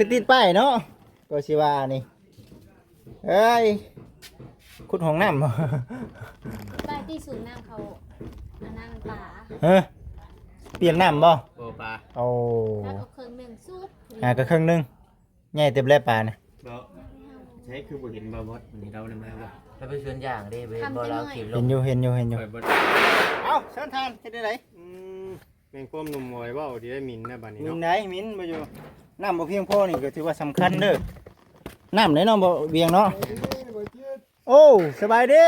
ຄືຕິດປ້າຍເນາະ ກໍຊິວ່ານີ້ ເອີຍ ຂຸດຫ້ອງນ້ຳ ໄປທີ່ສູບນ້ຳເຂົາ ອັນນັ້ນປາ ເອີ ປ່ຽນນ້ຳບໍ່? ບໍ່ປາ ໂອ້ ເອົາເຄິ່ງໜຶ່ງສູບ ຫາກໍເຄິ່ງໜຶ່ງ ໃຫຍ່ເຕີບແລ້ວປານະ ບໍ່ ໃຊ່ ຄືບໍ່ເຫັນບ່າວບອດ ມື້ນີ້ລາວໄດ້ມາບໍ່? ລາວໄປສວນຢາງເດ້ ບໍ່ເຫັນບໍ່ລາວຄລິບລົງ ເຫັນຢູ່ ເຫັນຢູ່ ເຫັນຢູ່ ຂ້ອຍບໍ່ ເອົ້າ ເຊີນທ່ານ ເຮັດຈັ່ງໃດ? ອືມ ແມ່ນຄວາມໜຸ່ມອອຍເວົ້າທີ່ໄດ້ໝິ່ນນະ ບາດນີ້ເນາະ ໝິ່ນໃດ ໝິ່ນບໍ່ຢູ່ ນ້ຳບໍ່ພຽງພໍນີ້ກໍຖືວ່າສຳຄັນເດີ້ ນ້ຳເດ້ເນາະ ບໍ່ວຽງເນາະ ໂອ້ ສະບາຍດີ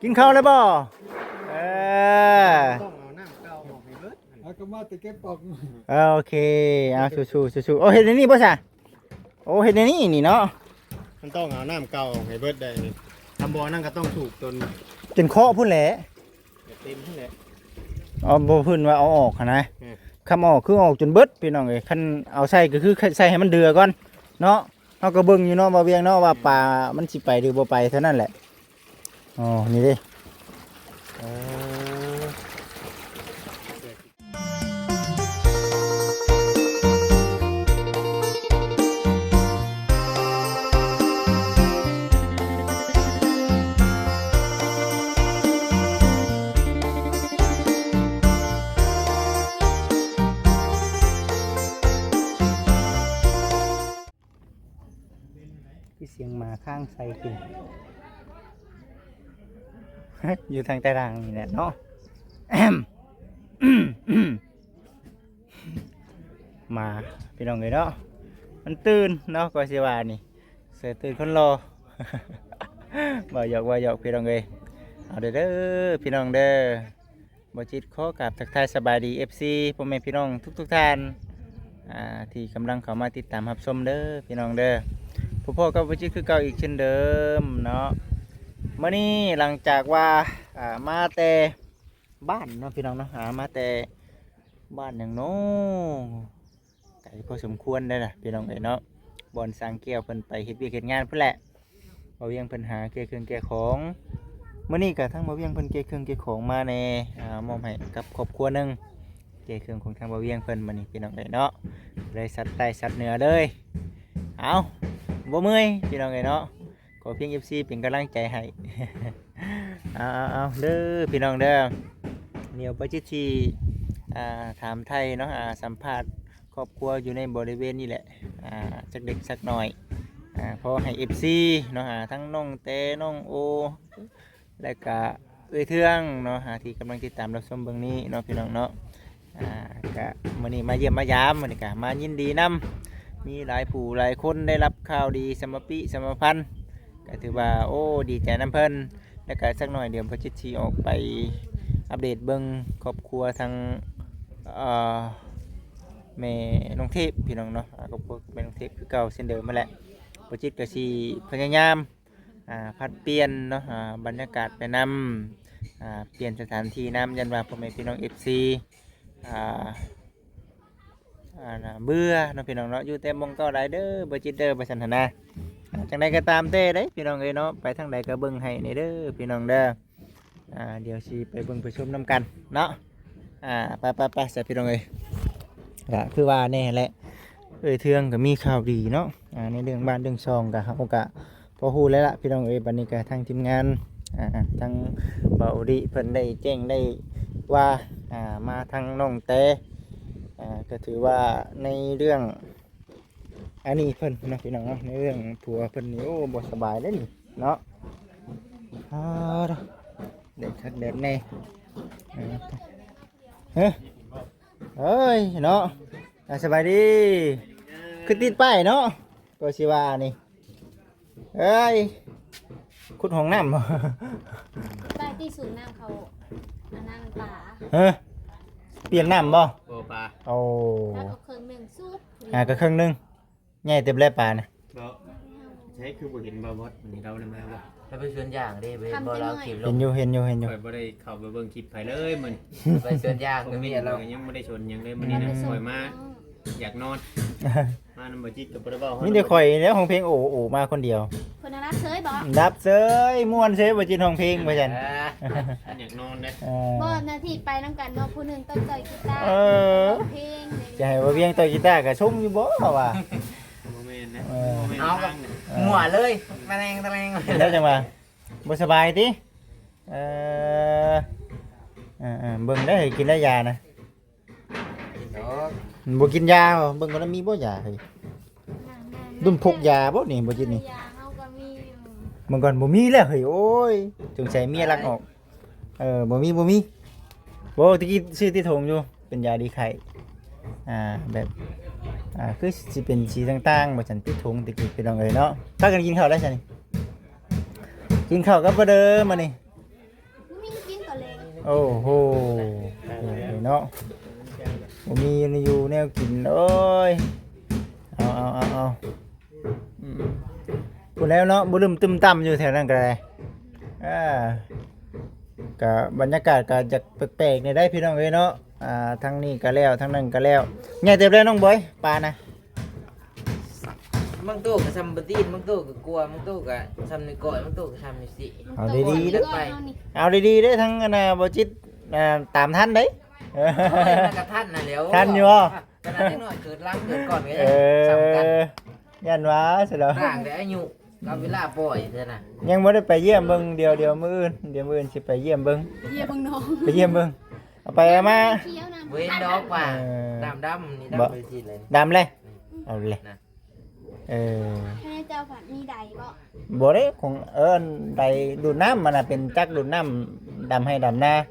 ກິນເຂົ້າແລ້ວບໍ່? ເອີ ຕ້ອງເອົານ້ຳເກົ່າອອກໃຫ້ເບິດ ເອົາກໍມາແຕ່ເກັບອອກ ເອີ ໂອເຄ ເອົາ ສູ້ໆ ສູ້ໆ ໂອ້ ເຮັດແນວນີ້ບໍ່ຊະ? ໂອ້ ເຮັດແນວນີ້ນີ້ເນາະ ມັນຕ້ອງເອົານ້ຳເກົ່າອອກໃຫ້ເບິດໄດ໋ນີ້ ຖ້າບໍ່ນັ້ນກໍຕ້ອງສູບຈົນ ຈົນເຄາະພຸ້ນແຫຼະ ເຕັມພຸ້ນແຫຼະ ເອົາ ບໍ່ເພິ່ນວ່າເອົາອອກຫັ້ນນະ ອືມ ຄຳເອົາອອກຄືເອົາອອກຈົນເບິດ ພີ່ນ້ອງເອີຍ ຄັນເອົາໃສ່ກໍຄືໃສ່ໃຫ້ມັນເດືອກ່ອນເນາະ ເຮົາກໍເບິ່ງຢູ່ເນາະ ບ່າວວຽງເນາະ ວ່າປາມັນຊິໄປຫຼືບໍ່ໄປເທົ່ານັ້ນແຫຼະ ອໍ ນີ້ເດ້ ເອີ ຄືສຽງໝາຄ້າງໃສ່ຂຶ້ນ ຢູ່ທາງໃຕ້ທາງນີ້ແຫຼະເນາະ ໝາ ພີ່ນ້ອງເອີຍເນາະ ມັນຕື່ນເນາະ ກໍຊິວ່ານີ້ ເສືອຕື່ນຄົນຫຼໍ່ ເວົ້າຫຍອກ ເວົ້າຫຍອກ ພີ່ນ້ອງເອີຍ ເອົາເດີ້ ເດີ້ ພີ່ນ້ອງເດີ້ ບ່າວຈິດຂໍກາບທັກທາຍສະບາຍດີ ເອັຟຊີ ພໍ່ແມ່ພີ່ນ້ອງທຸກໆທ່ານ ອ່າ ທີ່ກຳລັງເຂົ້າມາຕິດຕາມຮັບຊົມເດີ້ ພີ່ນ້ອງເດີ້ ພົບພໍ້ກັບບ່າວຈິດຄືເກົ່າອີກເຊັ່ນເດີມເນາະ ມື້ນີ້ຫຼັງຈາກວ່າ ອ່າ ມາແຕ່ບ້ານເນາະ ພີ່ນ້ອງເນາະ ອ່າ ມາແຕ່ ບ້ານຫຍັງເນາະ ໄກພໍສົມຄວນເດ້ລະ ພີ່ນ້ອງເອີຍເນາະ ບ່ອນຊ່າງແກ້ວເພິ່ນໄປເຮັດວຽກເຮັດງານພຸ້ນແຫຼະ ບ່າວວຽງເພິ່ນຫາແກ່ເຄື່ອງແກ່ຂອງ ມື້ນີ້ກະທາງບ່າວວຽງເພິ່ນແກ່ເຄື່ອງແກ່ຂອງມາແດ່ ອ່າ ມອບໃຫ້ກັບຄອບຄົວໜຶ່ງ ແກ່ເຄື່ອງຂອງທາງບ່າວວຽງເພິ່ນມື້ນີ້ ພີ່ນ້ອງເອີຍເນາະ ໄດ້ສັດໃຕ້ສັດເໜືອເລີຍ ເອົ້າ ບໍ່ເມື່ອຍ ພີ່ນ້ອງເອີຍເນາະ ຂໍພຽງ ເອັຟຊີ ເປັນກຳລັງໃຈໃຫ້ ເອົາໆໆ ເດີພີ່ນ້ອງເດີ ດຽວບ່າວຈິດຊິ ອ່າ ຖາມໄຖ່ເນາະ ອ່າ ສຳພາດຄອບຄົວຢູ່ໃນບໍລິເວນນີ້ແຫຼະ ອ່າ ຈັກເລັກຈັກໜ້ອຍ ອ່າ ພໍໃຫ້ ເອັຟຊີ ເນາະ ອ່າ ທັງນ້ອງແຕ ນ້ອງໂອ ແລະກະເອື້ອຍເທືອງເນາະ ອ່າ ທີ່ກຳລັງຕິດຕາມຮັບຊົມເບິ່ງນີ້ເນາະ ພີ່ນ້ອງເນາະ ອ່າ ກະມື້ນີ້ມາຢ້ຽມມາຢາມ ມື້ນີ້ກະມາຍິນດີນຳ ມີຫຼາຍຜູ້ຫຼາຍຄົນໄດ້ຮັບຂ່າວດີສຳມະປິສຳມະພັນ ກໍຖືວ່າ ໂອ້ ດີໃຈນຳເພິ່ນ ແລ້ວກໍສັກໜ້ອຍດຽວບ່າວຈິດຊິອອກໄປອັບເດດເບິ່ງຄອບຄົວທາງ ເອີ ແມ່ນ້ອງເທບ ພີ່ນ້ອງເນາະ ອ່າ ຄອບຄົວແມ່ນ້ອງເທບຄືເກົ່າເຊັ່ນເດີມຫັ້ນແຫຼະ ບ່າວຈິດກໍຊິພະຍາຍາມ ອ່າ ຜັດປ່ຽນເນາະ ອ່າ ບັນຍາກາດໄປນຳ ອ່າ ປ່ຽນສະຖານທີ່ນຳ ຢ້ານວ່າພໍ່ແມ່ພີ່ນ້ອງ ເອັຟຊີ ອ່າ ອ່າ ເບື່ອເນາະ ພີ່ນ້ອງເນາະ ຢູ່ແຕ່ໝ່ອງເກົ່າຫຼາຍເດີ ບໍ່ຈິດເດີ ວ່າຊັ້ນຫັ້ນນະ ອ່າ ຈັ່ງໃດກໍຕາມແຕ່ເດ້ ພີ່ນ້ອງເອີຍເນາະ ໄປທາງໃດກໍເບິ່ງໃຫ້ແດ່ເດີ ພີ່ນ້ອງເດີ ອ່າ ດຽວຊິໄປເບິ່ງໄປຊົມນຳກັນເນາະ ອ່າ ໄປໆໆ ຊະ ພີ່ນ້ອງເອີຍ ກໍຄືວ່າແນ່ແຫຼະ ເອື້ອຍເທືອງກໍມີຂ່າວດີເນາະ ອ່າ ໃນເລື່ອງບ້ານເລື່ອງຊ່ອງກໍ ເຮົາກໍ ພໍຮູ້ແລ້ວລະພີ່ນ້ອງເອີຍ ບັດນີ້ກໍທາງທີມງານ ອ່າ ທາງເບົາລິເພິ່ນໄດ້ແຈ້ງໄດ້ວ່າ ອ່າ ມາທາງນ້ອງແຕ ອ່າ ກໍຖືວ່າໃນເລື່ອງອັນນີ້ເພິ່ນເນາະ ພີ່ນ້ອງເນາະ ໃນເລື່ອງຜົວເພິ່ນນີ້ ໂອ້ ບໍ່ສະບາຍເດ້ນີ້ເນາະ ອ່າ ແດດຄັກແດດແນ່ ອ່າ ເຮີ້ຍ ເອີຍ ເນາະ ອ່າ ສະບາຍດີ ຄືຕິດປ້າຍເນາະ ກໍຊິວ່ານີ້ ເອີຍ ຂຸດຫ້ອງນ້ຳບໍ່? ໄປທີ່ສູບນ້ຳເຂົາ ອັນນັ້ນປາ ເຮີ້ຍ ປ່ຽນນ້ຳບໍ່? ບໍ່ປາ ໂອ້ ເອົາເຄິ່ງໜຶ່ງສູບ ຫາກໍເຄິ່ງໜຶ່ງ ໃຫຍ່ເຕີບແລ້ວປານະ ບໍ່ ໃຊ່ ຄືບໍ່ເຫັນບ່າວບອດ ມື້ນີ້ລາວໄດ້ມາບໍ່? ລາວໄປສວນຢາງເດ້ ບໍ່ເຫັນບໍ່ລາວຄລິບລົງ ເຫັນຢູ່ ເຫັນຢູ່ ເຫັນຢູ່ ຂ້ອຍບໍ່ໄດ້ເຂົ້າໄປເບິ່ງຄລິບໃຜເລີຍມື້ນີ້ ໄປສວນຢາງກໍມີແລ້ວ ຍັງບໍ່ໄດ້ຊົນຫຍັງເລີຍມື້ນີ້ນະ ຂ້ອຍມາຢາກນອນ ມາ ບໍ່ຈິດກໍບໍ່ໄດ້ເວົ້າ ມີແຕ່ຂ້ອຍແລ້ວຮ້ອງເພງໂອໂອມາຄົນດຽວ. ເພິ່ນນະຮັບເຊີຍບໍ່? ຮັບເຊີຍ ມ່ວນເຊີຍ ບໍ່ຈິດຮ້ອງເພງວ່າຊັ້ນ. ເອີ ອັນຢາກນອນເດ້. ເອີ ບໍ່ ນາທີ່ໄປນຳກັນເນາະ ຜູ້ໜຶ່ງຕ້ອງເຕະກີຕາ ເອີ ຮ້ອງເພງ ຈະໃຫ້ວ່າວຽງເຕະກີຕາກໍຊົງຢູ່ບໍ່ວ່າ? ບໍ່ແມ່ນນະ ເອີ ບໍ່ແມ່ນ ເອົາ ທາງນະ ເອີ ມົ້ວເລີຍ ຕະແລງຕະແລງ ແລ້ວຈັ່ງວ່າບໍ່ສະບາຍຕິ? ເອີ ເອີໆ ເບິ່ງໄດ້ ກິນໄດ້ຢານະ? ກິນດອກ ມັນບໍ່ກິນຢາບໍ່? ເບິ່ງກ່ອນ ມີບໍ່ຢາເຮີ້ຍ? ດຸ່ມພົກຢາບໍ່ນີ້ ບໍ່ຈິດນີ້? ຢາເຮົາກໍມີຢູ່ ເບິ່ງກ່ອນ ບໍ່ມີແລ້ວເຮີ້ຍ. ໂອ້ຍ ສົງໄສເມຍລັກອອກ. ເອີ ບໍ່ມີ ບໍ່ມີ. ບໍ່ ຕະກີ້ຊື້ຕິດຖົງຢູ່ ເປັນຢາດີໄຂ້ ອ່າ ແບບ ອ່າ ຄືຊິເປັນສີຕ່າງໆ ວ່າຊັ້ນ ຕິດຖົງຕະກີ້ ພີ່ນ້ອງເອີຍເນາະ. ພາກັນກິນເຂົ້າໄດ້ຊັ້ນນີ້? ກິນເຂົ້າກັບບໍ່ເດີມານີ້? ບໍ່ມີກິນຕອນແລງ. ໂອ້ໂຫ ເນາະ ບໍ່ມີຢູ່ແນວກິນ. ໂອ້ຍ ເອົາ ເອົາ ເອົາ ເອົາ ອືມ ພຸ້ນແລ້ວເນາະ ບໍ່ລຶ້ມຕຶ້ມຕ່ຳຢູ່ແຖວນັ້ນກໍໄດ້. ອ່າ ກະບັນຍາກາດກະຈະແປກໆ ແດ່ໄດ໋ ພີ່ນ້ອງເອີຍເນາະ. ອ່າ ທາງນີ້ກະແລ້ວ ທາງນັ້ນກະແລ້ວ. ໃຫຍ່ເຕີບແລ້ວນ້ອງບອຍ ປານະ? ບາງໂຕກໍຊ່ຳປາຕີນ ບາງໂຕກໍກວ່າ ບາງໂຕກໍຊ່ຳນິ້ວກ້ອຍ ບາງໂຕກໍຊ່ຳນິ້ວຊີ້. ເອົາດີໆ ເອົາດີໆເດີ ທາງອັນນ່າ ບໍ່ຈິດ ອ່າ ຕາມທັນເດ້. ໂອ້ຍ ມັນກໍທັນນະແຫຼ້ວ ທັນຢູ່ບໍ່? ຂະໜາດເດັກນ້ອຍເກີດຫຼັງເກີດກ່ອນກໍຍັງ ເອີ ຊ່ຳກັນ ຢ້ານວ່າຊັ້ນເນາະ ຕ່າງແຕ່ອາຍຸກັບເວລາປ່ອຍເທື່ອນະ. ຍັງບໍ່ໄດ້ໄປຢ້ຽມເບິ່ງ ດຽວ ດຽວມື້ອື່ນ ດຽວມື້ອື່ນຊິໄປຢ້ຽມເບິ່ງ ໄປຢ້ຽມເບິ່ງນ້ອງ ໄປຢ້ຽມເບິ່ງ. ເອົາໄປເອົາມາ ບໍ່ເຫັນດອກວ່າ ເອີ ນ້ຳດຳນີ້ ດຳໄປຊີ້ເລີຍ ດຳເລີຍ ອືມ ເອົາເລີຍນະ. ເອີ ໃຫ້ເຈົ້າພັດມີໃດບໍ່? ບໍ່ເດ້ ຂອງ ເອີ້ນໃດດູດນ້ຳ ມັນນະເປັນຈັກດູດນ້ຳ ດຳໄຮ່ດຳນາ. ອືມ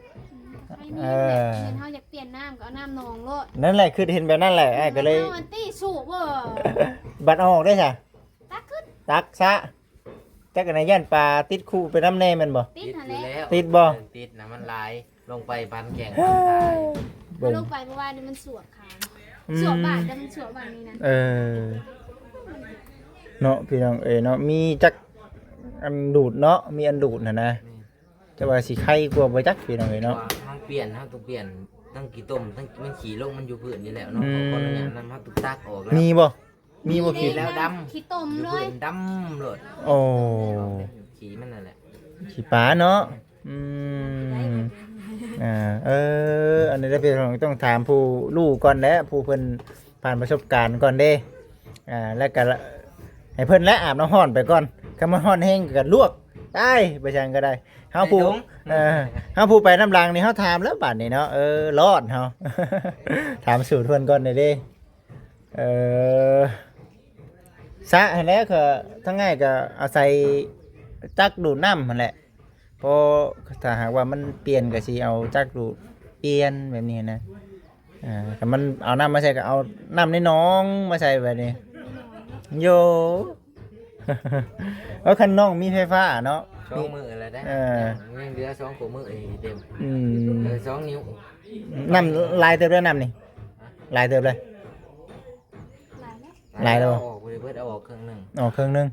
ໃຫ້ມີ ເອີ ແບບເຮົາຢາກປ່ຽນນ້ຳກໍເອົານ້ຳໜອງໂລດ. ນັ້ນແຫຼະ ຄິດເຫັນແບບນັ້ນແຫຼະ ອ້າຍກໍເລີຍ ເອົາອັນຕິສູບບໍ່? ບັດເອົາອອກເດ້ຊະ ຕັກຂຶ້ນ ຕັກຊະ. ຈັກອັນໃດ ຢ້ານປາຕິດຄຸໄປນຳແດ່ແມ່ນບໍ່? ຕິດຫັ້ນແຫຼະ ຕິດຢູ່ແລ້ວ ຕິດບໍ່? ເອີ ຕິດນະ ມັນຫຼາຍ. ລົງໄປປານແກງ ເບິ່ງ ເອົາລົງໄປເມື່ອວານນີ້ມັນສວບຂາ ອືມ ສວບບາດ ແຕ່ມັນສວບບາດນີ້ນະ. ເອີ ເນາະ ພີ່ນ້ອງເອີຍເນາະ ມີຈັກອັນດູດເນາະ ມີອັນດູດຫັ້ນນະ ແມ່ນ ແຕ່ວ່າຊິໄຄກວ່າບໍ່ຈັກ ພີ່ນ້ອງເອີຍເນາະ. ເຮົາປ່ຽນ ເຮົາຕ້ອງປ່ຽນ ທັງຂີ້ຕົມ ທັງມັນຂີ້ລົງ ມັນຢູ່ພື້ນນີ້ແຫຼະເນາະ. ອືມ ຂໍອະນຸຍາດນຳ ເຮົາຕ້ອງຕັກອອກແລ້ວ. ມີບໍ່? ມີບໍ່? ມີແລ້ວ ຂີ້ ດຳ ຂີ້ຕົມເລີຍ ດຳໂລດ. ໂອ້ ຂີ້ມັນນັ້ນແຫຼະ ຂີ້ປາເນາະ. ອືມ ອ່າ ເອີ ອັນນີ້ລະ ພີ່ນ້ອງ ຕ້ອງຖາມຜູ້ຮູ້ກ່ອນແຫຼະ ຜູ້ເພິ່ນຜ່ານປະສົບການກ່ອນເດ້. ອ່າ ແລ້ວກໍໃຫ້ເພິ່ນແຫຼະອາບນ້ຳຮ້ອນໄປກ່ອນ ຄັນມັນຮ້ອນແຮງກໍລວກຕາຍ ໄປຊັ້ນກໍໄດ້. ເຮົາຜູ້ ເອີ ເຮົາຜູ້ໄປນຳຫຼັງນີ້ ເຮົາຖາມແລ້ວບາດນີ້ເນາະ ເອີ ລອດເຮົາ ຖາມສູດເພິ່ນກ່ອນເດ້. ເອີ ສະຫັ້ນແຫຼະ ກໍທາງອ້າຍກໍອາໄສຈັກດູດນ້ຳຫັ້ນແຫຼະ ເພາະຖ້າຫາກວ່າມັນປ່ຽນກໍຊິເອົາຈັກດູດປ່ຽນແບບນີ້ນະ. ອ່າ ຄັນມັນເອົານ້ຳມາໃສ່ກໍເອົານ້ຳໃນໜອງມາໃສ່ແບບນີ້ ໂຢ. ເອີ ຄັນນ້ອງມີໄຟຟ້າເນາະ ສອງມື້ແລ້ວເດ້ ເອີ ຍັງເຫຼືອສອງກວ່າມື້ອີກເຕັມ. ອືມ ເອີ ສອງນິ້ວ. ນ້ຳຫຼາຍເຕີບແລ້ວ ນ້ຳນີ້ ຫຼາຍເຕີບເລີຍ ຫຼາຍແລ້ວ ອອກບໍ່ໄດ້ເບິດ ເອົາອອກເຄິ່ງໜຶ່ງ ອອກເຄິ່ງໜຶ່ງ.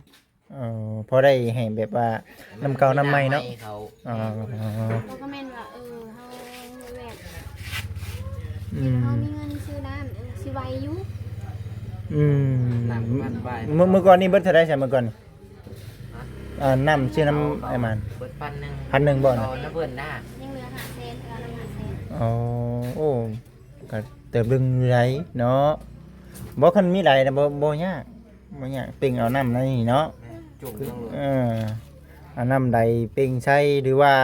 ເອີ ພໍໄດ້ໃຫ້ແບບວ່ານ້ຳເກົ່ານ້ຳໃໝ່ເນາະ ນ້ຳໃໝ່ເຂົາ. ອໍ ເຂົາກໍແມ່ນວ່າ ເອີ ເຮົາແບບ ອືມ ເຮົາມີເງິນຊື້ນ້ຳ ເອີ ຊິໄວຢູ່. ອືມ ນ້ຳມັນໄວ. ມື້ ມື້ກ່ອນນີ້ເບິດເທົ່າໃດຊະ ມື້ກ່ອນນີ້? ຮະ? ອ່າ ນ້ຳຊື້ນຳອ້າຍມານ ເບິດພັນໜຶ່ງ ພັນໜຶ່ງບໍ່ນະ? ຕໍ່ນຳເພິ່ນນະ ຍັງເຫຼືອຫ້າແສນ ເຫຼືອຫ້າແສນ. ອໍ ໂອ້ ກໍເຕີບດຶງຢູ່ໃດເນາະ. ບໍ່ ຄັນມີຫຼາຍນະ ບໍ່ ບໍ່ຍາກ ບໍ່ຍາກ ເປັ່ງເອົານ້ຳໃນນີ້ເນາະ ແມ່ນ ຈຸ່ມລົງໂລດ. ເອີ ເອົານ້ຳໃດເປັ່ງໃສ່ ຫຼືວ່າ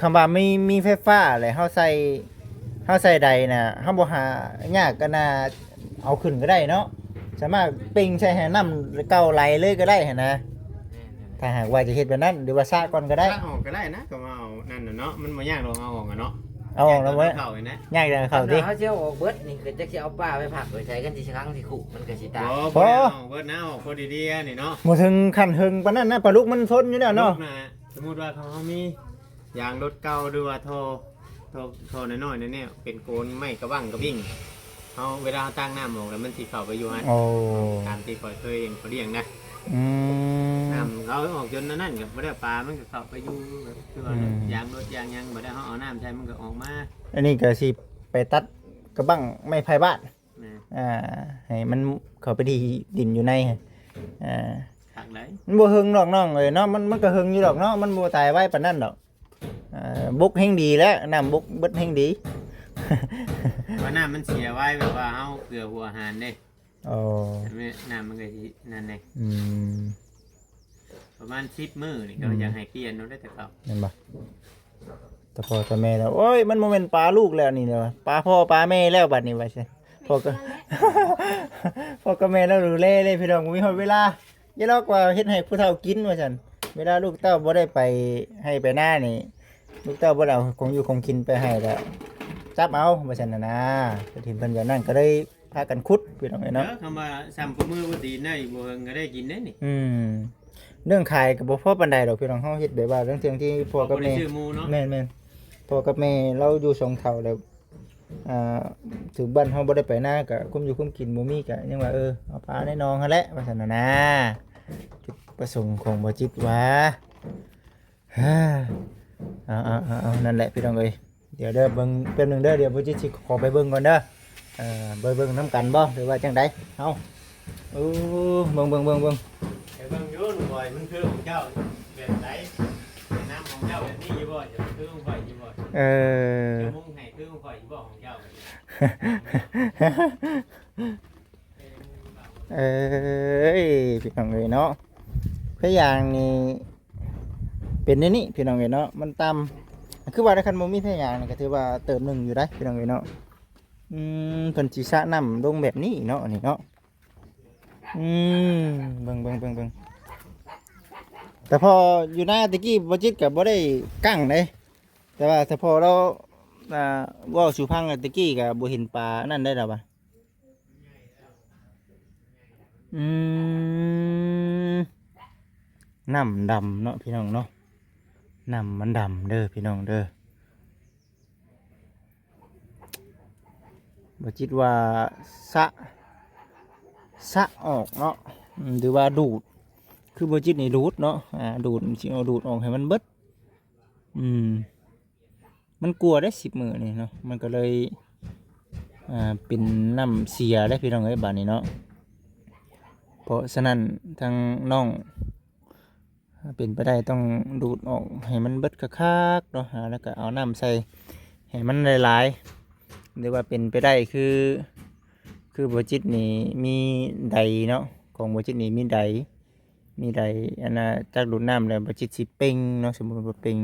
ຄຳວ່າມີ ມີໄຟຟ້າແຫຼະ ເຮົາໃສ່ ເຮົາໃສ່ໃດນະ ເຮົາບໍ່ຫາຍາກ ອັນນ່າ ເອົາຂຶ້ນກໍໄດ້ເນາະ ສາມາດເປັ່ງໃສ່ໃຫ້ນ້ຳເກົ່າໄຫຼເລີຍກໍໄດ້ຫັ້ນນະ. ແມ່ນໆ ຖ້າຫາກວ່າຈະເຮັດແບບນັ້ນ ຫຼືວ່າຊະກ່ອນກໍໄດ້ ຊະອອກກໍໄດ້ນະ ກໍວ່າເອົານັ້ນນະເນາະ ມັນບໍ່ຍາກດອກເອົາອອກນະເນາະ. ເອົາອອກແລ້ວເວີ້ຍ ຍາກແຕ່ເອົາເຂົ້າຕິ ເຮົາຊິເອົາອອກເບິດນີ້ ກໍຈັກຊິເອົາປາໄປພັກໄວ້ໃສ ຄັນຊິຂັງຊິຄຸ ມັນກໍຊິຕາຍ. ບໍ່ ບໍ່ໄດ້ເອົາອອກເບິດນະ ເອົາອອກພໍດີໆນີ້ເນາະ ບໍ່ເຖິງຂັ້ນເຖິງປານນັ້ນນະ ປາດຸກມັນທົນຢູ່ແລ້ວເນາະ. ສົມມຸດວ່າເຮົາມີ ຢາງລົດເກົ່າ ຫຼືວ່າທໍ່ ທໍ່ ທໍ່ນ້ອຍໆ ແນວໆ ເປັນໂກນໄມ້ກະບັ້ງກະບັ້ງ ເຮົາ ເວລາເຮົາຕັກນ້ຳອອກແລ້ວ ມັນຊິເຂົ້າໄປຢູ່ຫັ້ນ. ໂອ້ ຕາມທີ່ຂ້ອຍເຄີຍເຫັນເຂົາລ້ຽງນະ. ອືມ ນ້ຳເຂົາອອກຈົນອັນນັ້ນ ກໍບໍ່ໄດ້ ປາມັນກໍເຂົ້າໄປຢູ່ ແບບຄືວ່າ ອືມ ຢາງລົດຢາງຫຍັງ ບໍ່ໄດ້ ເຮົາເອົານ້ຳໃສ່ ມັນກໍອອກມາ. ອັນນີ້ກໍຊິໄປຕັດກະບັ້ງໄມ້ໄຜ່ບ້ານ. ແມ່ນ ອ່າ ໃຫ້ມັນເຂົ້າໄປດີດດິນຢູ່ໃນ ອ່າ ຄັກໄດ໋ ມັນບໍ່ເຫິງດອກນ້ອງເອີຍເນາະ ມັນ ມັນກໍເຫິງຢູ່ດອກເນາະ ມັນບໍ່ຕາຍໄວປານນັ້ນດອກ ອ່າ ບົກແຮງດີແຫຼະ ນ້ຳບົກເບິດແຮງດີ ວ່ານ້ຳມັນເສຍໄວ ແບບວ່າເຮົາເກືອຫົວອາຫານເດ້. ອໍ ນ້ຳມັນກໍຊິນັ້ນແດ່ ອືມ ປະມານສິບມື້ນີ້ ອືມ ກໍຢາກໃຫ້ປ່ຽນໂລດເດ້ ແຕ່ເກົ່າ ແມ່ນບໍ່? ແຕ່ພໍ່ແຕ່ແມ່ແລ້ວ ໂອ້ຍ ມັນບໍ່ແມ່ນປາລູກແລ້ວນີ້ແຫຼະ ປາພໍ່ປາແມ່ແລ້ວບັດນີ້ວ່າຊັ້ນ ພໍ່ກັບ ພໍ່ກັບແມ່ລາວດູແລເລີຍພີ່ນ້ອງ ບໍ່ມີຮອດເວລາ ຢ່າລອກວ່າເຮັດໃຫ້ຜູ້ເຖົ້າກິນວ່າຊັ້ນ ເວລາລູກເຕົ້າບໍ່ໄດ້ໄປໄຮ່ໄປນານີ້ ລູກເຕົ້າບໍ່ໄດ້ເອົາຂອງຢູ່ຂອງກິນໄປໃຫ້ ກໍຈັບເອົາວ່າຊັ້ນນະນາ ເພິ່ນເຫັນເພິ່ນແບບນັ້ນ ກໍເລີຍ ພາກັນຂຸດພີ່ນ້ອງເອີຍເນາະ ເອີ ຄຳວ່າຊ້ຳປະມືບໍ່ຕີນໄດ້ ບໍ່ເຫິງກໍໄດ້ກິນເດ້ນີ້ ອືມ ເລື່ອງຂາຍກໍບໍ່ພໍປານໃດດອກພີ່ນ້ອງ ເຮົາເຮັດແບບວ່າເລື່ອງເທື່ອງທີ່ພໍ່ກັບແມ່ ບໍ່ໄດ້ຊື້ໝູ່ເນາະ ແມ່ນໆ ພໍ່ກັບແມ່ລາວຢູ່ສອງເຖົ້າແລ້ວ ອ່າ ຖືກບ້ານເຮົາບໍ່ໄດ້ໄປນາ ກໍຄຸມຢູ່ຄຸມກິນບໍ່ມີ ກໍຍັງວ່າ ເອີ ເອົາປາໃນໜອງຫັ້ນແຫຼະ ວ່າຊັ້ນນະນາ ຈຸດປະສົງຂອງບໍ່ຈິດວ່າ ເອົາໆໆໆ ນັ້ນແຫຼະພີ່ນ້ອງເອີຍ ດຽວເດີ ເບິ່ງແປັບໜຶ່ງເດີ ດຽວບໍ່ຈິດຊິຂໍໄປເບິ່ງກ່ອນເດີ ເອີ ໄປເບິ່ງນຳກັນບໍ່ ຫຼືວ່າຈັ່ງໃດ ເຮົາ ໂອ້ ເບິ່ງໆໆໆ ໄປເບິ່ງຢູ່ໜູບອຍ ມັນຄືຂອງເຈົ້າແບບໃດ ນ້ຳຂອງເຈົ້າແບບນີ້ຢູ່ບໍ່ ຈະຄືຂອງຂ້ອຍຢູ່ບໍ່ ເອີ ຈະມຸງໃຫ້ຄືຂອງຂ້ອຍຢູ່ບໍ່ຂອງເຈົ້າ ເອີຍ ພີ່ນ້ອງເອີຍເນາະ ພະຍາງນີ້ ເປັນແນວນີ້ພີ່ນ້ອງເອີຍເນາະ ມັນຕ່ຳ ຄືວ່າຖ້າຄັນບໍ່ມີພະຍາງນີ້ກໍຖືວ່າເຕີບໜຶ່ງຢູ່ໄດ໋ພີ່ນ້ອງເອີຍເນາະ ອືມ ເພິ່ນຊິສະນ້ຳລົງແບບນີ້ເນາະ ອັນນີ້ເນາະ ອືມ ເບິ່ງໆໆ ແຕ່ພໍຢູ່ນາແຕ່ກີ້ບໍ່ຈິດກໍບໍ່ໄດ້ກັ້ງເດ້ ແຕ່ວ່າແຕ່ພໍລາວ ອ່າ ເວົ້າສູ່ຟັງແຕ່ກີ້ກໍບໍ່ເຫັນປາອັນນັ້ນໄດ໋ລາວວ່າ ອືມ ນ້ຳດຳເນາະພີ່ນ້ອງເນາະ ນ້ຳມັນດຳເດີພີ່ນ້ອງເດີ ບໍ່ຈິດວ່າສະ ສະອອກເນາະ ອືມ ຫຼືວ່າດູດ ຄືບໍ່ຈິດນີ້ດູດເນາະ ອ່າ ດູດ ຊິເອົາດູດອອກໃຫ້ມັນເບິດ ອືມ ມັນກົວເດ້ ສິບມື້ນີ້ເນາະ ມັນກໍເລີຍ ອ່າ ເປັນນ້ຳເສຍເດ້ພີ່ນ້ອງເອີຍ ບາດນີ້ເນາະ ເພາະສະນັ້ນທາງນ້ອງ ເປັນໄປໄດ້ຕ້ອງດູດອອກໃຫ້ມັນເບິດຄັກໆເນາະ ແລ້ວກໍເອົານ້ຳໃສ່ໃຫ້ມັນຫຼາຍໆ ຫຼືວ່າເປັນໄປໄດ້ຄື ຄືບໍ່ຈິດນີ້ມີໄດເນາະ ຂອງບໍ່ຈິດນີ້ມີໄດ ມີໄດອັນນ່າ ຈັກດູດນ້ຳແລ້ວບໍ່ຈິດຊິເປັ່ງເນາະ ສົມມຸດວ່າເປັ່ງ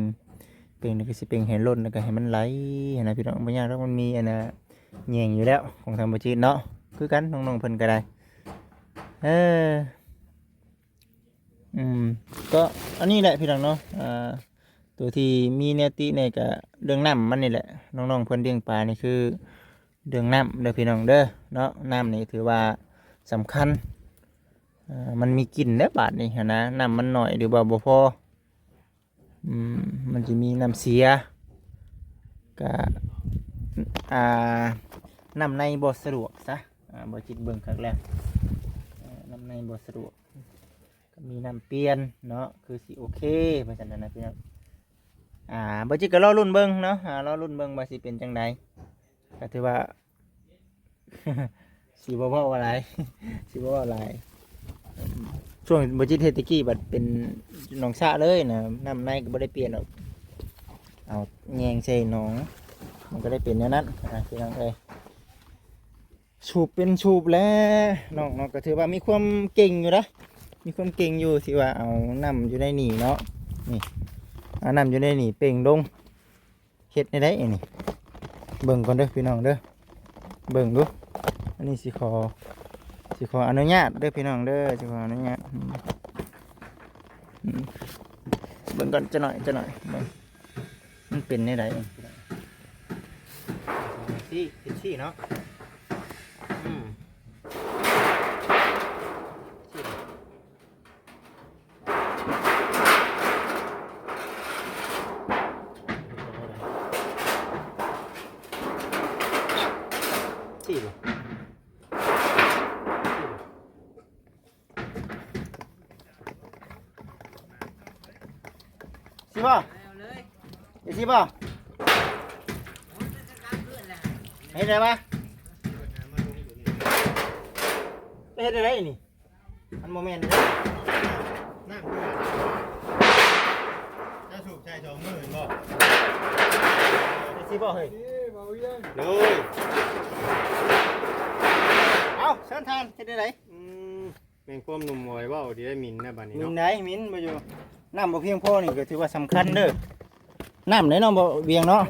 ເປັ່ງນີ້ກໍຊິເປັ່ງໃຫ້ລົ້ນ ແລ້ວກໍໃຫ້ມັນໄຫຼຫັ້ນນະພີ່ນ້ອງ ບໍ່ຍາກດອກ ມັນມີອັນນ່າແຍງຢູ່ແລ້ວຂອງທາງບໍ່ຈິດເນາະ ຄືກັນນ້ອງໆເພິ່ນກໍໄດ້ ເອີ ອືມ ກໍອັນນີ້ແຫຼະພີ່ນ້ອງເນາະ ອ່າ ຕົວທີ່ມີແນວຕິແດ່ກໍເລື່ອງນ້ຳມັນນີ້ແຫຼະ ນ້ອງໆເພິ່ນລ້ຽງປານີ້ຄື ເລື່ອງນ້ຳເດີພີ່ນ້ອງເດີເນາະ ນ້ຳນີ້ຖືວ່າສຳຄັນ ເອີ ມັນມີກິ່ນເດີບາດນີ້ຫັ້ນນະ ນ້ຳມັນໜ້ອຍ ຫຼືວ່າບໍ່ພໍ ອືມ ມັນຈະມີນ້ຳເສຍ ກະ ອ່າ ນ້ຳໃນບໍ່ສະດວກຊະ ອ່າ ບໍ່ຈິດເບິ່ງຄັກແລ້ວ ເອີ ນ້ຳໃນບໍ່ສະດວກ ກໍມີນ້ຳປ່ຽນເນາະ ຄືຊິໂອເຄ ວ່າຊັ້ນນະພີ່ນ້ອງ ອ່າ ບໍ່ຈິດກໍລໍລຸ້ນເບິ່ງເນາະ ອ່າ ລໍລຸ້ນເບິ່ງວ່າຊິເປັນຈັ່ງໃດ ກໍຖືວ່າ ຊິບໍ່ເວົ້າຫຼາຍ ຊິບໍ່ເວົ້າຫຼາຍ ຊ່ວງບໍ່ຈິດເຮັດແຕ່ກີ້ບັດເປັນໜອງສະເລີຍນະ ນ້ຳໃນກໍບໍ່ໄດ້ປ່ຽນດອກ ເອົາແຍງໃສ່ໜອງ ມັນກໍໄດ້ເປັນແນວນັ້ນນະພີ່ນ້ອງເອີຍ ສູບເປັນສູບແຫຼະ ນ້ອງເນາະ ກໍຖືວ່າມີຄວາມເກັ່ງຢູ່ນະ ມີຄວາມເກັ່ງຢູ່ ທີ່ວ່າເອົານ້ຳຢູ່ໃນນີ້ເນາະ ນີ້ ເອົານ້ຳຢູ່ໃນນີ້ເປັ່ງລົງ ເຮັດແນວໃດອັນນີ້ ເບິ່ງກ່ອນເດີພີ່ນ້ອງເດີ ເບິ່ງດູ ອັນນີ້ຊິຂໍ ຊິຂໍອະນຸຍາດເດີພີ່ນ້ອງເດີ ຊິຂໍອະນຸຍາດ ອືມ ອືມ ເບິ່ງກ່ອນຈັກໜ້ອຍ ຈັກໜ້ອຍ ເບິ່ງ ມັນເປັນແນວໃດ ຊີ້ ເປັນຊີ້ເນາະ ອືມ ສີ່ບໍ່ สี่บ่ เอาเลย เจ็ดสิบบ่ เฮ็ดได้ปะ เออ ເຮັດໄດ້ນີ້ ມັນບໍ່ແມ່ນເດ້. ນ້ຳຄືກັນ ຈະສູບໃສ່ສອງມືແມ່ນບໍ່? ໄດ້ຊິບໍ່ເຮີ້ຍ? ໂດຍ. ເອົ້າ ເຊີນທ່ານ ເຮັດໄດ້ໃດ? ອືມ ແມ່ນຄວາມໜຸ່ມອອຍເວົ້າທີ່ໄດ້ໝິ່ນນະບັດນີ້ເນາະ. ໝິ່ນໃດ ໝິ່ນບໍ່ຢູ່ ນ້ຳບໍ່ພຽງພໍນີ້ກໍຖືວ່າສຳຄັນເດີ້. ນ້ຳໃດເນາະ ບໍ່ວຽງເນາະ.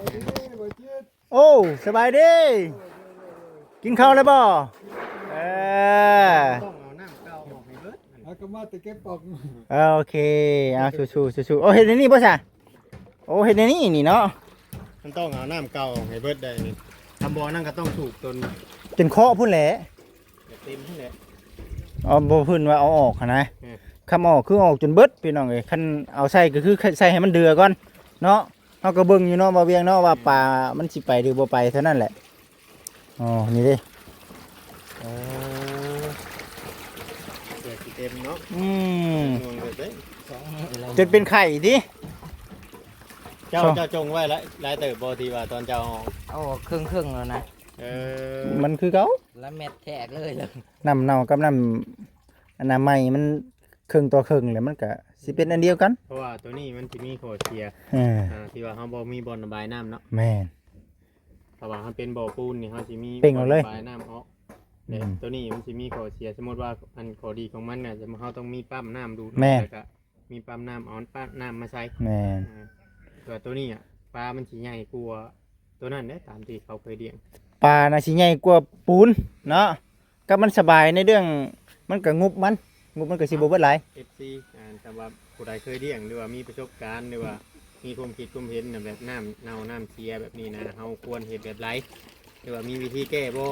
ໂອ້ ສະບາຍດີ ກິນເຂົ້າແລ້ວບໍ່? ເອີ ຕ້ອງເອົານ້ຳເກົ່າອອກໃຫ້ເບິດ ເອົາກໍມາແຕ່ເກັບອອກ. ເອີ ໂອເຄ ເອົາ ສູ້ໆ ສູ້ໆ. ໂອ້ ເຮັດແນວນີ້ບໍ່ຊະ? ໂອ້ ເຮັດແນວນີ້ນີ້ເນາະ ມັນຕ້ອງເອົານ້ຳເກົ່າອອກໃຫ້ເບິດໄດ໋ນີ້. ຄຳບໍ່ນັ້ນກໍຕ້ອງສູບຈົນ ຈົນເຄາະພຸ້ນແຫຼະ ເຕັມພຸ້ນແຫຼະ. ເອົາ ບໍ່ເພິ່ນວ່າເອົາອອກຫັ້ນນະ. ອືມ ຄຳເອົາອອກຄືເອົາອອກຈົນເບິດ ພີ່ນ້ອງເອີຍ. ຄັນເອົາໃສ່ກໍຄືໃສ່ໃຫ້ມັນເດືອກ່ອນເນາະ. ເຮົາກໍເບິ່ງຢູ່ເນາະ ບ່າວວຽງເນາະ ວ່າປາມັນຊິໄປຫຼືບໍ່ໄປເທົ່ານັ້ນແຫຼະ. ອໍ ນີ້ເດ້ ເອີ ເສື້ອຊິເຕັມເນາະ. ອືມ ໜ່ວງເບິດເດ້ ຈົນເປັນໄຂ່ຕິ. ເຈົ້າ ເຈົ້າຈົງໄວ້ຫຼາຍ ຫຼາຍເຕີບບໍ່ ທີ່ວ່າຕອນເຈົ້າເອົາອອກ ເອົາອອກເຄິ່ງໆແລ້ວນະ? ເອີ ມັນຄືເກົ່າ ລະແມັດແທກເລີຍ ນ້ຳເນົ່າກັບນ້ຳອະນາໄມ ມັນເຄິ່ງຕໍ່ເຄິ່ງແຫຼະ ມັນກະຊິເປັນອັນດຽວກັນ. ເພາະວ່າໂຕນີ້ມັນຊິມີຂໍ້ເສຍ ເອີ ອ່າ ທີ່ວ່າເຮົາບໍ່ມີບ່ອນລະບາຍນ້ຳເນາະ. ແມ່ນ ຖ້າວ່າເຮົາເປັນບໍ່ປູນນີ້ ເຮົາຊິມີ ເປັ່ງອອກເລີຍ ບ່ອນລະບາຍນ້ຳອອກ. ອືມ ແລະ ໂຕນີ້ມັນຊິມີຂໍ້ເສຍ ສົມມຸດວ່າ ອັນຂໍ້ດີຂອງມັນນະ ເຮົາຕ້ອງມີປ້ຳນ້ຳດູດ ແມ່ນ ແລ້ວກະ ມີປ້ຳນ້ຳ ເອົາປ້ຳນ້ຳມາໃສ່. ແມ່ນ ເອີ ແຕ່ວ່າໂຕນີ້ອະ ປາມັນຊິໃຫຍ່ກວ່າໂຕນັ້ນເດ້ ຕາມທີ່ເຂົາເຄີຍລ້ຽງ. ປານະຊິໃຫຍ່ກວ່າປູນເນາະ ກັບມັນສະບາຍໃນເລື່ອງ ມັນກະງົບມັນ ງົບມັນກະຊິບໍ່ເບິດຫຼາຍ. ເອັຟຊີ ອ່າ ຖ້າວ່າຜູ້ໃດເຄີຍລ້ຽງ ຫຼືວ່າມີປະສົບການ ຫຼືວ່າ ມີຄວາມຄິດຄວາມເຫັນນະ ແບບນ້ຳເນົ່ານ້ຳເສຍແບບນີ້ນະ ເຮົາຄວນເຮັດແບບໃດ ຫຼືວ່າມີວິທີແກ້ບໍ່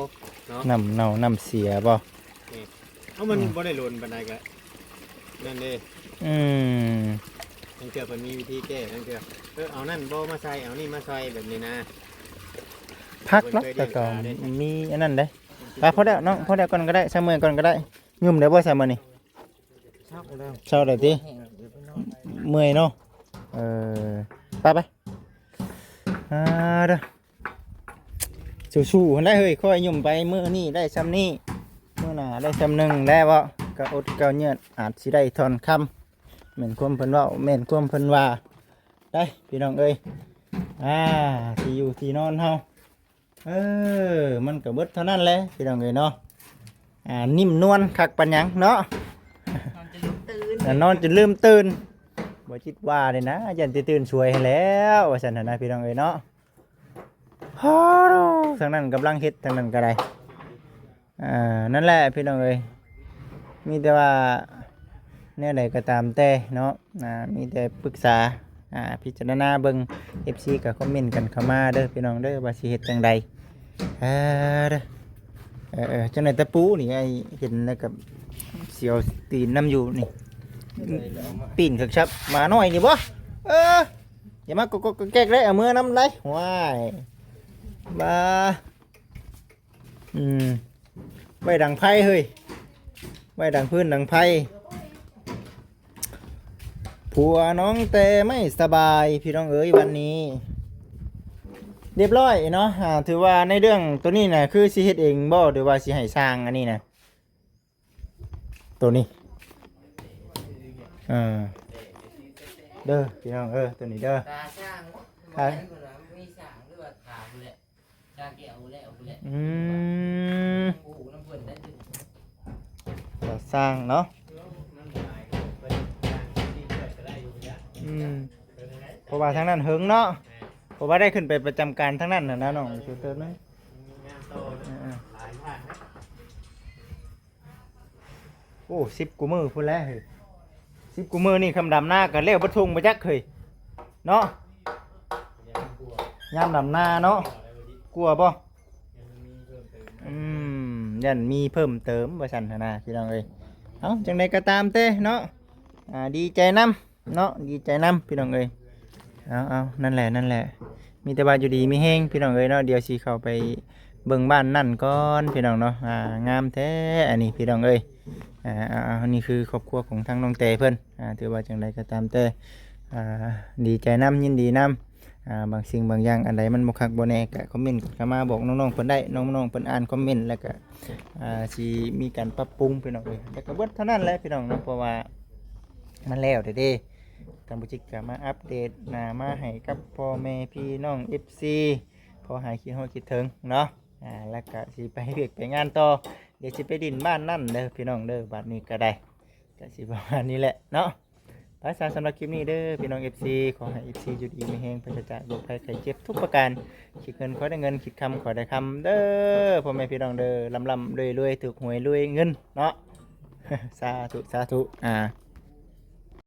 ເນາະ? ນ້ຳເນົ່ານ້ຳເສຍບໍ່? ເອີ ເອົາ ມັນ ອືມ ບໍ່ໄດ້ດົນປານໃດກະນັ້ນເດ້. ອືມ ລາງເທື່ອເພິ່ນມີວິທີແກ້ ລາງເທື່ອ ເອີ ເອົານັ້ນບໍ່ມາໃສ່ ເອົານີ້ມາໃສ່ ແບບນີ້ນະ. ພັກເນາະ ແຕ່ກໍມີອັນນັ້ນເດ້. ໄປ ພໍແລ້ວນ້ອງ ພໍແລ້ວກ່ອນກໍໄດ້ ຊະເມື່ອຍກ່ອນກໍໄດ້. ຫຍຸ້ມໄດ້ບໍ່ຊະມື້ນີ້? ເຊົາແລ້ວ ເຊົາແລ້ວຕິ? ແຫ້ງແລ້ວ ດຽວໄປນອນ ເມື່ອຍເນາະ. ເອີ ໄປ ໄປ ອ່າ ເດີ ສູ້ໆຫັ້ນແຫຼະເຮີ້ຍ. ຄ່ອຍຫຍຸ້ມໄປ ມື້ນີ້ໄດ້ຊ່ຳນີ້ ມື້ໜ້າໄດ້ຊ່ຳໜຶ່ງແລ້ວເບາະ. ກະອົດກະຫຍືດ ອາດຊິໄດ້ທ່ອນຄຳ ແມ່ນຄວາມເພິ່ນເວົ້າ ແມ່ນຄວາມເພິ່ນວ່າໄດ໋ ພີ່ນ້ອງເອີຍ. ອ່າ ທີ່ຢູ່ທີ່ນອນເຮົາ ເອີ ມັນກໍເບິດເທົ່ານັ້ນແຫຼະ ພີ່ນ້ອງເອີຍເນາະ. ອ່າ ນິ້ມນວນຄັກປານຫຍັງເນາະ ນອນຈົນລືມຕື່ນ ອ່າ ນອນຈົນລືມຕື່ນ. ບໍ່ຈິດວ່າເດ້ນະ ຢ້ານຊິຕື່ນສວຍຫັ້ນແຫຼ້ວ ວ່າຊັ້ນຫັ້ນນະ ພີ່ນ້ອງເອີຍເນາະ. ໂອ້ ທາງນັ້ນກຳລັງເຮັດ ທາງນັ້ນກໍໄດ້. ອ່າ ນັ້ນແຫຼະ ພີ່ນ້ອງເອີຍ ມີແຕ່ວ່າແນວໃດກໍຕາມແຕ່ເນາະ ອ່າ ມີແຕ່ປຶກສາ ອ່າ ພິຈາລະນາເບິ່ງ. ເອັຟຊີກໍຄອມເມັນກັນເຂົ້າມາເດີ ພີ່ນ້ອງເດີ ວ່າຊິເຮັດຈັ່ງໃດ. ເອີ ເອີ ເອີ ຈັ່ງໃດຕະປູນີ້ ອ້າຍເຫັນແລ້ວກໍສຽວຕີນນຳຢູ່ນີ້. ປີນຄັກຊັບ ໝານ້ອຍນີ້ບໍ່? ເອີ ຢ່າມາກົກໆແກກໆເລີຍ ເອົາເມືອນຳໄດ໋. ຫວາຍ ບາ ອືມ ໄວ້ດັງໄຟເຮີ້ຍ ໄວ້ດັງຟືນດັງໄຟ. ຜົວນ້ອງແຕ່ໄມ່ສະບາຍ ພີ່ນ້ອງເອີຍ ວັນນີ້ ຮຽບຮ້ອຍເນາະ. ອ່າ ຖືວ່າໃນເລື່ອງໂຕນີ້ນະ ຄືຊິເຮັດເອງບໍ່ ຫຼືວ່າຊິໃຫ້ຊ່າງອັນນີ້ນະ? ໂຕນີ້ ເອີ ເດີ ພີ່ນ້ອງເອີຍ ໂຕນີ້ເດີ ຕາຊ່າງ ຕາ ມີຊ່າງ ຫຼືວ່າຖາມແຫຼະ ຊ່າງແກ້ວແຫຼະ ອືມ ຮູ້ນຳເພິ່ນໄດ້ ຕາຊ່າງເນາະ. ອືມ ເພາະວ່າທາງນັ້ນເຫິງເນາະ ເພາະວ່າໄດ້ຂຶ້ນໄປປະຈຳການທາງນັ້ນນະ ນ້ອງ ເຕີບໜຶ່ງ ເອີ ເອີ. ໂອ້ ສິບກວ່າມື້ພຸ້ນແຫຼະເຮີ້ຍ ສິບກວ່າມື້ນີ້ ຄຳດຳນາກໍແລ້ວເບິດທົ່ງບໍ່ຈັກເຮີ້ຍເນາະ. ຍາມດຳນາເນາະ ກົວບໍ່? ອືມ ຢ້ານມີເພີ່ມເຕີມວ່າຊັ້ນຫັ້ນນະ ພີ່ນ້ອງເອີຍ. ເອົ້າ ຈັ່ງໃດກໍຕາມແຕ່ເນາະ ອ່າ ດີໃຈນຳ ເນາະ ດີໃຈນຳ ພີ່ນ້ອງເອີຍ. ເອົາໆ ນັ້ນແຫຼະ ນັ້ນແຫຼະ ມີແຕ່ວ່າຢູ່ດີມີແຮງ ພີ່ນ້ອງເອີຍເນາະ. ດຽວຊິເຂົ້າໄປເບິ່ງບ້ານນັ້ນກ່ອນ ພີ່ນ້ອງເນາະ. ອ່າ ງາມແທ້ອັນນີ້ ພີ່ນ້ອງເອີຍ. ອ່າ ເອົາໆ ນີ້ຄືຄອບຄົວຂອງທາງນ້ອງແຕເພິ່ນ. ອ່າ ຖືວ່າຈັ່ງໃດກໍຕາມແຕ່ ອ່າ ດີໃຈນຳ ຍິນດີນຳ. ອ່າ ບາງສິ່ງບາງຢ່າງ ອັນໃດມັນບໍ່ຄັກບໍ່ແນ່ ກະຄອມເມັນເຂົ້າມາບອກນ້ອງໆເພິ່ນໄດ້ ນ້ອງໆເພິ່ນອ່ານຄອມເມັນ ແລ້ວກະ ອ່າ ຊິມີການປັບປຸງພີ່ນ້ອງເອີຍ ແລ້ວກະເບິດເທົ່ານັ້ນແຫຼະພີ່ນ້ອງເນາະ ເພາະວ່າມັນແລ້ວແລ້ວເດ້ ທາງບໍ່ຈິດກະມາອັບເດດ ອ່າ ມາໃຫ້ກັບພໍ່ແມ່ພີ່ນ້ອງເອັຟຊີ ພໍຫາຍຄິດຮອດຄິດເຖິງເນາະ ອ່າ ແລ້ວກະຊິໄປວຽກໄປງານຕໍ່ ດຽວຊິໄປດິນບ້ານນັ້ນເດີພີ່ນ້ອງເດີ ບາດນີ້ກະໄດ້ ກະຊິປະມານນີ້ແຫຼະເນາະ ໄປຊະ ສຳລັບຄລິບນີ້ເດີພີ່ນ້ອງເອັຟຊີ ຂໍໃຫ້ເອັຟຊີຢູ່ດີມີແຮງ ປາສະຈາກໂລກໄພໄຂ້ເຈັບທຸກປະການ ຄິດເງິນຂໍໄດ້ເງິນ ຄິດຄຳຂໍໄດ້ຄຳເດີ ພໍ່ແມ່ພີ່ນ້ອງເດີ ລ່ຳໆລວຍໆ ຖືກຫວຍລວຍເງິນເນາະ ສາທຸ ສາທຸ ອ່າ